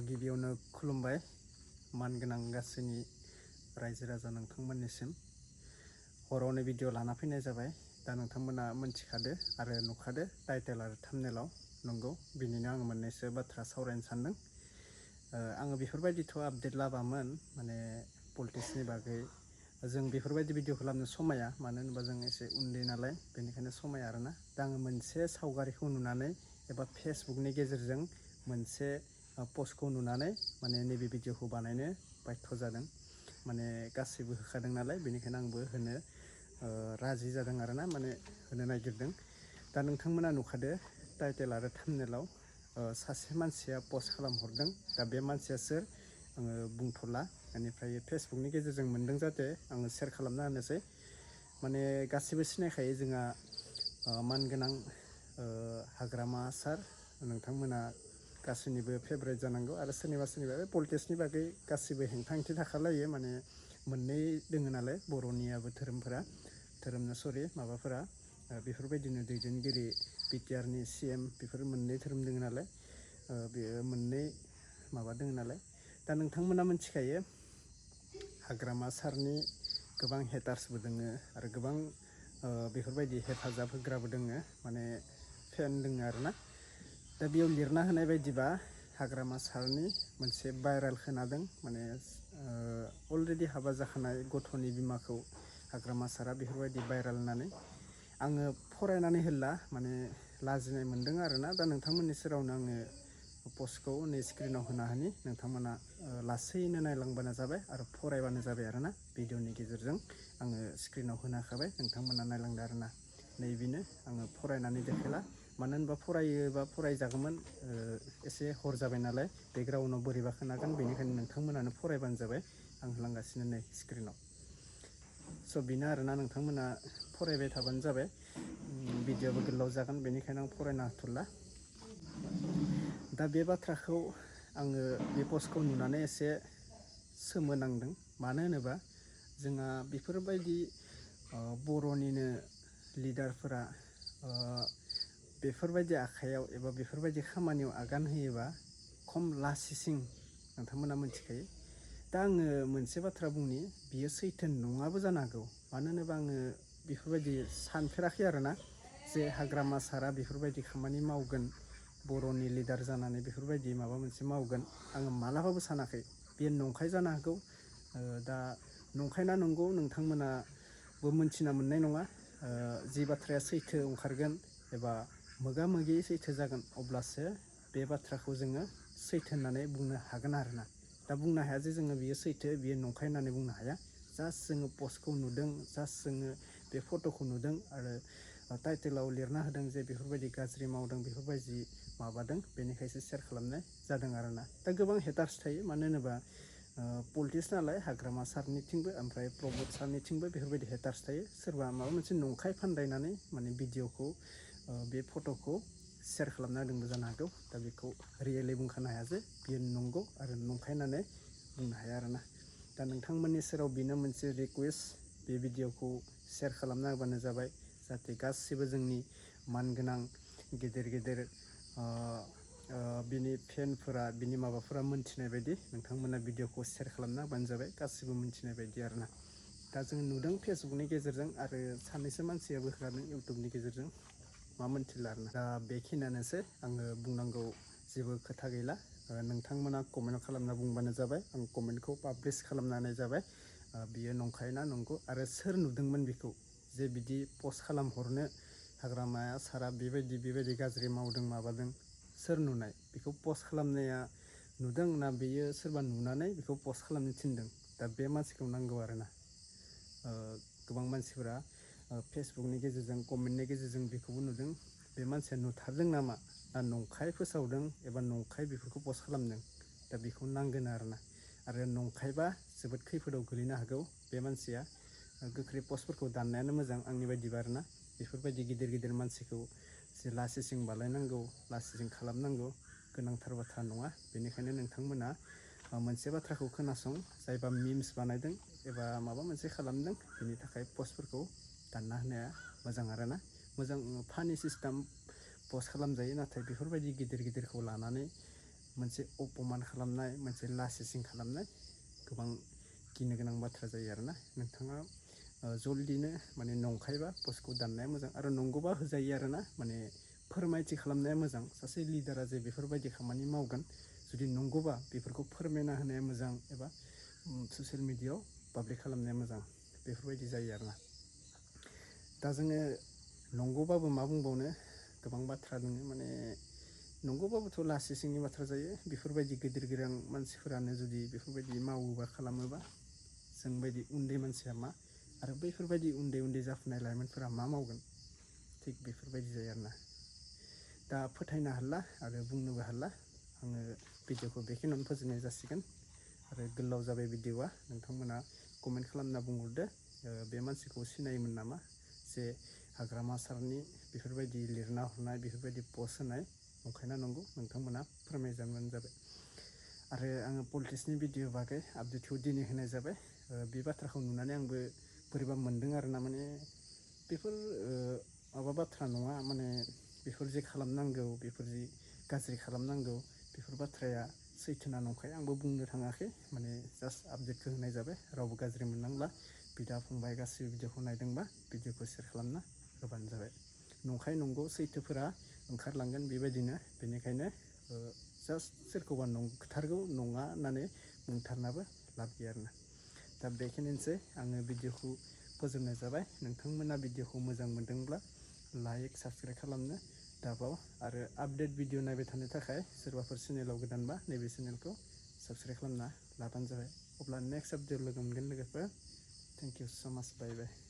गिबियावनो खुलुमबाय मानगोनां गासैनि रायजो राजा नोंथांमोननिसिम हरावनो भिडिअ लाना फैनाय जाबाय। दा नोंथांमोना मोनथिखादो आरो नुखादो टाइटेल आरो थाम्बनेलाव नंगौ बिनिनो आं मोननैसो बाथ्रा सावरायनो सानदों। आङो बेफोरबायदिथ' आपडेट लाबामोन माने पलिटिक्सनि बागै जों बेफोरबायदि भिडिअ खालामनो समाया, मानो होनोबा जों एसे उन्दै नालाय बेनिखायनो समाया आरोना। दा आङो मोनसे सावगारिखौ नुनानै एबा फेसबुकनि गेजेरजों मोनसे पस्टखौ नुनानै माने नैबे भिडिअखौ बानायनो बाध्य जादों। माने गासैबो होखादों नालाय बेनिखायनो आंबो होनो राजि जादों आरोना, माने होनो नागिरदों। दा नोंथांमोना नुखादो टाइटेल आरो थाम्बनेलाव सासे मानसिया पस्ट खालामहरदों। दा बे मानसिया सोर आङो बुंथ'ला, बेनिफ्राय फेसबुकनि गेजेरजों मोनदों जाहाथे आङो सेयार खालामना होनोसै। माने गासिबो सिनायखायो जोंहा मानगोनां हाग्रामा सार, नोंथांमोना गासैनिबो फेभरेट जानांगौ आरो सोरनिबा सोरनिबा बे पलिटिक्सनि बागै गासिबो हेंथा हेंथि थाखालायो। माने मोननै दोङो नालाय बर'नियाबो माबाफोरा बेफोरबायदिनो दैदेनगिरि बिटिआरनि CM बेफोर मोननै धोरोम दोङो नालाय, बेयो मोननै माबा दोङो नालाय। दा नोंथांमोना मिथिखायो हाग्रामा सारनि गोबां हेटार्सबो दोङो आरो गोबां बेफोरबायदि हेफाजाब होग्राबो दोङो, माने फेन दोङो आरोना। दा बेयाव लिरना होनाय बायदिबा हाग्रामा सारनि मोनसे भाइरेल खोनादों, माने अलरेडि हाबा जाखानाय गथ'नि बिमाखौ हाग्रामा सारा बेफोरबायदि भाइरेल होननानै आङो फरायनानै होला, माने लाजिनाय मोनदों आरोना। दा नोंथांमोननि सेरावनो आङो पस्टखौ नै स्क्रिनाव होना होनि, नोंथांमोना लासैनो नायलांबानो जाबाय आरो फरायबानो जाबाय आरोना। भिडिअनि गेजेरजों आङो स्क्रिनाव होना होखाबाय, नोंथांमोना नायलांदो आरोना। नैबेनो आङो फरायनानै देखायला, मानो होनबा फरायोबा फरायजागौमोन, एसे हर जाबाय नालाय बेकग्राउन्डआव बोरैबा खोनागोन, बेनिखायनो नोंथांमोनानो फरायबानो जाबाय। आं होलांगासिनो नै स्क्रिनाव। स' बेनो आरोना, नोंथांमोना फरायबाय थाबानो जाबाय। भिडिअ'बो गोलाव जागोन बेनिखायनो आं फरायना होथ'ला। दा बे बाथ्राखौ आङो बे पस्टखौ नुनानै एसे सोमोनांदों। मानो होनोबा जोंहा बेफोरबायदि बर'निनो लिडारफोरा बेफोरबायदि आखायाव एबा बेफोरबायदि खामानियाव आगान होयोबा खम लासिसिं नोंथांमोना मिथिखायो। दा आङो मोनसे बाथ्रा बुंनि, बियो सैथो नङाबो जानो हागौ। मानो होनोबा आङो बेफोरबायदि सानफेराखै आरोना जे हाग्रामा सारा बेफोरबायदि खामानि मावगोन, बर'नि लिडार जानानै बेफोरबायदि माबा मोनसे मावगोन आङो मालाबाबो सानाखै। बेयो नंखाय जानो हागौ। दा नंखायना नंगौ नोंथांमोनाबो मोनथिना मोननाय नङा। जि बाथ्राया सैथो ओंखारगोन एबा मोगा मोगि सैथो जागोन, अब्लासो बे बाथ्राखौ जोङो सैथो होननानै बुंनो हागोन आरोना। दा बुंनो हाया जे जोङो बियो सैथो बियो नंखाय होननानै बुंनो हाया। जास्ट जोङो पस्टखौ नुदों, जास्ट जोङो बे फट'खौ नुदों आरो टाइटेलाव लिरना होदों जे बेफोरबायदि गाज्रि मावदों, बेफोरबायदि माबादों, बेनिखायसो सेयार खालामनाय जादों आरोना। दा गोबां हेटार्स थायो, मानो होनोबा पलिटिक्स नालाय हाग्रामा सारनिथिंबो ओमफ्राय प्रमद सारनिथिंबो बेफोरबायदि हेटार्स थायो। सोरबा माबा मोनसे नंखाय फान्दायनानै माने भिडिअ'खौ बे फट'खौ सेयार खालामना होदोंबो जानो हागौ। दा बेखौ रियेलि बुंखानो हाया जे बियो नंगौ आरो नंखाय होननानै बुंनो हाया आरोना। दा नोंथांमोननि सेराव बेनो मोनसे रिकुवेस्ट, बे भिडिअ'खौ सेयार खालामना होबानो जाबाय, जाहाथे गासिबो जोंनि मानगोनां गेदेर गेदेर बिनि फेनफोरा बिनि माबाफोरा मोनथिनाय बायदि नोंथांमोना भिडिअ'खौ सेयार खालामना होबानो जाबाय, गासिबो मोनथिनाय बायदि आरोना। दा जों नुदों फेसबुकनि गेजेरजों आरो सानैसो मानसियाबो होखादों इउटुबनि गेजेरजों, मा मोनथिला आरोना। दा बेखिनियानोसै, आङो बुंनांगौ जेबो खोथा गैला। नोंथांमोना कमेन्ट खालामना बुंबानो जाबाय, आं कमेन्टखौ पाब्लिस खालामनानै जाबाय। बियो नंखाय ना नंगौ आरो सोर नुदोंमोन बेखौ जे बिदि पस्ट खालामहरनो, हाग्रामाया सारा बेबायदि गाज्रि मावदों माबादों, सोर नुनाय बेखौ पस्ट खालामनाया नुदों ना बेयो सोरबा नुनानै बेखौ पस्ट खालामनो थिनदों? दा बे मानसिखौ नांगौ आरोना। गोबां मानसिफोरा फेसबुकनि गेजेरजों कमेन्टनि गेजेरजों बेखौबो नुदों, बे मानसिया नुथारदों नामा ना नंखाय फोसावदों एबा नंखाय बेफोरखौ पस्ट खालामदों? दा बेखौ नांगोन आरोना। आरो नंखायबा जोबोद खैफोदाव गोलैनो हागौ बे मानसिया। गोख्रै पस्टफोरखौ दाननायानो मोजां आंनि बायदिबा आरोना। बेफोरबायदि गिदिर गिदिर मानसिखौ जे लासिसिं बालायनांगौ, लासिसिं खालामनांगौ गोनांथार बाथ्रा नङा। बेनिखायनो नोंथांमोना मोनसे बाथ्राखौ खोनासं, जायबा मिम्स बानायदों एबा माबा मोनसे खालामदों बेनि थाखाय पस्टफोरखौ दानना होनाया मोजां आरोना। मोजां फानि सिस्टेम पस्ट खालामजायो, नाथाय बेफोरबायदि गिदिर गिदिरखौ लानानै मोनसे अपमान खालामनाय मोनसे लासिसिं खालामनाय गोबां गिनो गोनां बाथ्रा जायो आरोना नोंथाङा जल्दिनो माने नंखायबा पस्टखौ दाननाया मोजां आरो नंगौबा होजायो आरोना माने फोरमायथि खालामनाया मोजां सासे लिडारा जे बेफोरबायदि खामानि मावगोन जुदि नंगौबा बेफोरखौ फोरमायना होनाया मोजां एबा ससियेल मिडियायाव पाब्लिक खालामनाया मोजां बेफोरबायदि जायो आरोना दा जोङो नंगौबाबो मा बुंबावनो गोबां बाथ्रा दङ माने नंगौबाबोथ' लासि सिंनि बाथ्रा जायो बेफोरबायदि गिदिर गोरां मानसिफोरानो जुदि बेफोरबायदि मावोबा खालामोबा जों बायदि उन्दै मानसिया मा आरो बैफोरबायदि उन्दै उन्दै जाफुनाय लाइमोनफोरा मा मावगोन थिग बेफोरबायदि जायो आरोना दा फोथायनो हाला आरो बुंनोबो हाला आङो भिडिअखौ बेखिनियावनो फोजोबनाय जासिगोन आरो गोलाव जाबाय भिडिअआ नोंथांमोना कमेन्ट खालामना बुंहरदो बे मानसिखौ सिनायोमोन नामा जे हाग्रामा सारनि बेफोरबायदि लिरना हरनाय बेफोरबायदि पस्ट होनाय नंखायना नंगौ नोंथांमोना फोरमायजाबानो जाबाय आरो आङो पलिटिक्सनि भिडिअ बागै आपडेटखौ दिनै होनाय जाबाय बे बाथ्राखौ नुनानै आंबो बोरैबा मोनदों आरोना माने बेफोर माबा बाथ्रा नङा माने बेफोर जे खालामनांगौ बेफोर जि गाज्रि खालामनांगौ बेफोर बाथ्राया सैथोना नंखाय आंबो बुंनो थाङाखै माने जास्ट आपडेटखौ होनाय जाबाय रावबो गाज्रि मोननांला बिदा फंबाय गासिबो भिडिअखौ नायदोंबा भिडिअखौ शेयार खालामना होबानो जाबाय नंखाय नंगौ सैथोफोरा ओंखारलांगोन बेबायदिनो बेनिखायनो जास्ट सोरखौबा नंथारगौ नङा होननानै बुंथारनाबो लाब गैया आरोना दा बेखिनिसै आङो भिडिअखौ फोजोबनाय जाबाय नोंथांमोना भिडिअखौ मोजां मोनदोंब्ला लाइक साबस्क्राइब खालामनो दाबाव आरो आपडेट भिडिअ नायबाय थानो थाखाय सोरबाफोर चेनेलाव गोदानबा नैबे चेनेलखौ साबस्क्राइब खालामना लाबानो जाबाय अब्ला नेक्स्ट आपडेट लोगो मोनगोन लोगोफोर थेंक इउ स' माच बाय बाय